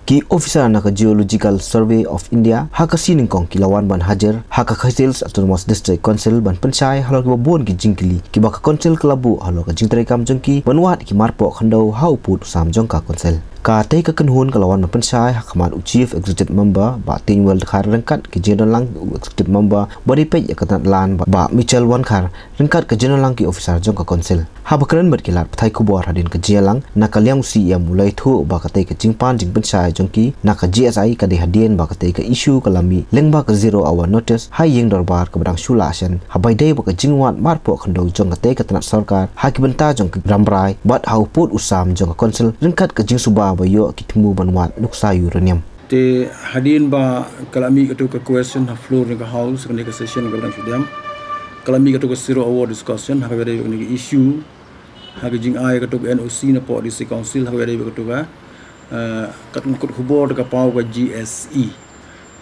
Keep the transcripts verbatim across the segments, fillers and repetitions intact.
Ki officer na ka Geological Survey of India ha ka sngi nyngkong ki la wan ban hajar ha ka Khasi Hills Autonomous District Council ban pynshai halor kiba bun ki jingkylli kiba ka Council ka la buh halor ka jingtrei kam jong ki ban wad ki marpoh khyndew ha u pud u sam jong ka Council. Katei ka kynhun ka la wan ban pynshai ha khmat u Chief Executive Member Bah Teiñwell Dkhar ryngkat ki jingdon lang u Executive Member ba dei peit ïa ka tnat land Bah Michel Wankhar ryngkat ka jingdon lang ki officer jong ka Council. Haba kren bad ki lad pathai khubor hadien ka jingïalang, na ka liang u C E M u la ïathuh ba katei ka jingpan jingpynshai jong ki na ka G S I ka dei hadien ba katei ka issue ka la mih lyngba ka zero hour notice ha ïing dorbar kaba dang shu lah shen, haba ïadei bad ka jingwad marpoh khyndew jong katei ka tnat sorkar ha ki bynta jong ka Rambrai bad ha u pud u sam jong ka Council ryngkat ka jingsuba ba ïoh ki thmu ban wad nuksa uranium. Te hadien ba ka la mih kato ka question ha floor jong ka House kane ka session kaba dang shu dem, ka la mih kato ka zero hour discussion ha kaba ïadei bad kane ka issue ha ka jingai kato ka N O C napoh District Council ha kaba ïadei bad kato ka, eh, ka lyngkot khubor da ka paw ka G S E.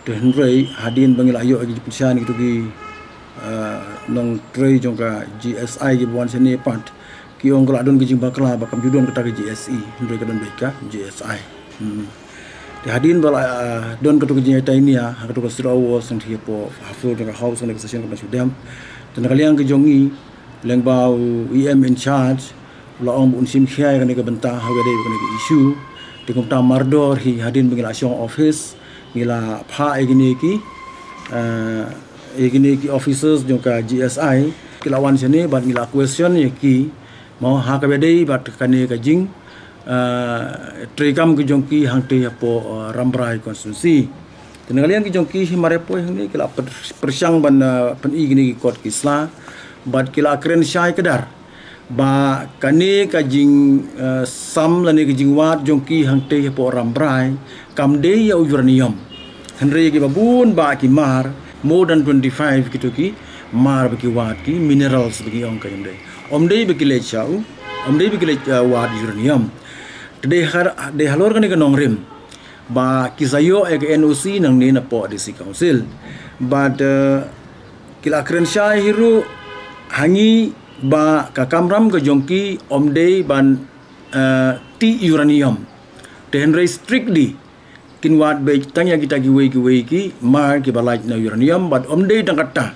Te hynrei hadien ba ngi la ïoh ïa ki jingpynshai na kito ki, eh, nongtrei jong ka G S I kiba wan shane pat, ki ong ka la don ka jingbakla ba kam ju don kata ka G S E, hynrei ka don beit ka G S I. Hmm. Te hadien ba la, ah, don kato ka jingïatainia ha kato ka zero hour sngewthuh hapoh ha floor jong ka House kane ka session kaba dang shu dem. Te na ka liang ka jong ngi, lyngba u E M in charge u la ong ba un shim khia ïa kane ka bynta ha kaba ïadei bad kane ka issue. Te kumta mardor hi hadien ba ngi la shong office, ngi la phah ïa kine ki, eh, ïa kine ki officers jong ka G S I, ki la wan shane bad ngi la question ïa ki mo ha kaba ïadei bad kane ka jing, eh, treikam ka jong ki hangtei hapoh, eh, Rambrai constituency. Te na ka liang ka jong ki hi mar ïa poi hangne ki la pyr-, pyrshang ban, eh, pyni kine ki kot ki sla bad ki la kren shai kdar ba kane ka jing, eh, sam lane ka jingwad jong ki hangtei hapoh Rambrai kam dei ïa u uranium. Hynrei ïa kiba bun bah ki mar, more than twenty-five kito ki mar ba ki wad, ki minerals ba ki ong ka jong dei. Ym dei ba ki leit sha u, ym dei ba ki leit, eh, wad uranium. Te dei har, dei halor kane ka nongrim ba ki sa ïoh ïa ka N O C nangne napoh District Council. Bad, eh, ki la kren shai hi ruh ha ngi ba ka kamram ka jong ki ym dei ban, eh, tih uranium. Te hynrei strictly kin wad beit tang ïa kita kiwei kiwei ki mar kiba lait na uranium bad ym dei tang kata,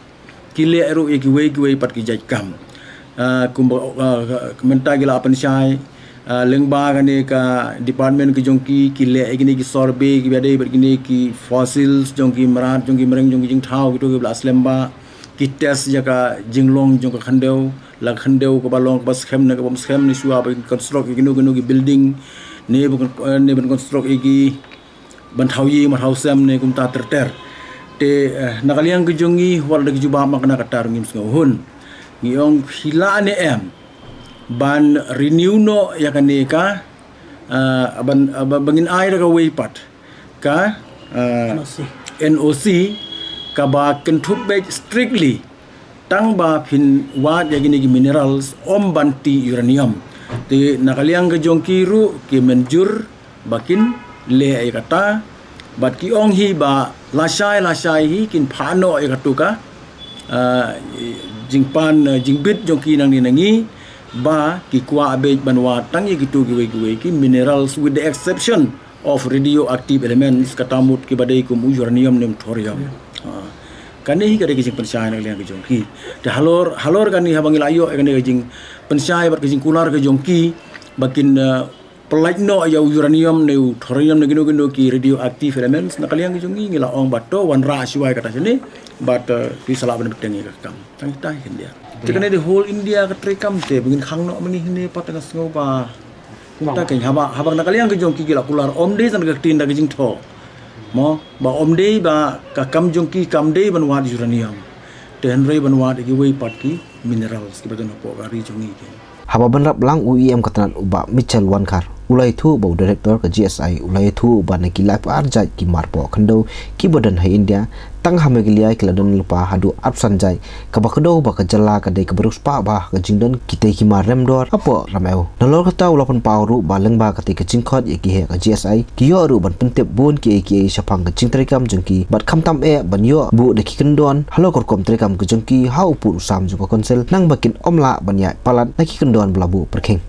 ki leh ruh ïa kiwei kiwei pat ki jait kam. Ah, kumba, ah, mynta ki la pynshai, ah, lyngba kane ka department ka jong ki, ki leh ïa kine ki survey kiba dei bad kine ki fossils jong ki mrad, jong ki mreng, jong ki jingthaw kito kiba la slem bha, ki test ïa ka jinglong jong ka khyndew, la khyndew kaba long kaba skhem ne kaba ym skhem ne shuwa ba kin construct ïa kino kino ki building ne ba kin, eh, ne ban construct ïa ki ban thaw ïing ban thaw sem ne kumta ter ter. Te, eh, na ka liang ka jong ngi wat la da ki jubab ma kane kata ruh ngim sngew hun. Ngi ong phi lah ne em ban renew noh ïa kane ka, eh, ban, eh, ba, ba ngin ai da kawei pat ka, eh, N O C. N O C kaba kynthup beit strictly tang ba phin wad ïa kine ki minerals, ym ban tih uranium. Te na ka liang ka jong ki ruh ki mynjur ba kin leh ïa kata bad ki ong hi ba lashai lashai hi kin phah noh ïa kato ka, ah, jingpan, ah, jingbit jong ki nangne na ngi ba ki kwah beit ban wad tang ïa kito kiwei kiwei ki minerals with the exception of radioactive elements, kata mut kiba dei kum u uranium ne u thorium. Ha. Kane hi ka dei ka jingpynshai na ka liang ka jong ki. Te halor, halor kane haba ngi la ïoh ïa kane ka jingpynshai bad ka jingkular ka jong ki ba kin, eh, pyllait noh ïa u uranium ne u thorium ne kino kino ki radioactive elements, na ka liang ka jong ngi ngi la ong ba to wanrah shuwa ïa kata shane bad, eh, phi sa lah ban bteng ïa ka kam. Tang ita hi khyndiat. Te kane dei whole India ka treikam te ba ngin khang noh mynne hynne pat nga sngew ba. Kumta kein haba, haba na ka liang ka jong ki ki la kular ym dei tang da ka ktien da ka jingthoh. Mo, ba ym dei ba ka kam jong ki kam dei ban wad uranium. Te hynrei ban wad ïa kiwei pat ki minerals kiba don hapoh ka ri jong ngi kein. Haba bynrap lang u E M ka tnat u Bah Michel Wankhar u la ïathuh ba u director ka G S I u la ïathuh ba na ki laiphew ar jait ki marpoh khyndew kiba don ha India, tang ha Meghalaya ki la don lypa haduh arphew san jait, kaba kdew ba ka jylla ka dei kaba riewspah bha ha ka jingdon kitei ki mar rem dor hapoh ramew. Nalor kata u la pynpaw ruh ba lyngba katei ka jingkhot ïa ki heh ka G S I ki ïoh ruh ban pyntip bun kiei kiei shaphang ka jingtreikam jong ki bad khamtam eh ban ïoh buh da ki kyndon halor ka rukom treikam ka jong ki ha u pud u sam jong ka Council, nang ba kin ym lah ban ïaid palat na ki kyndon ba la buh pyrkhing.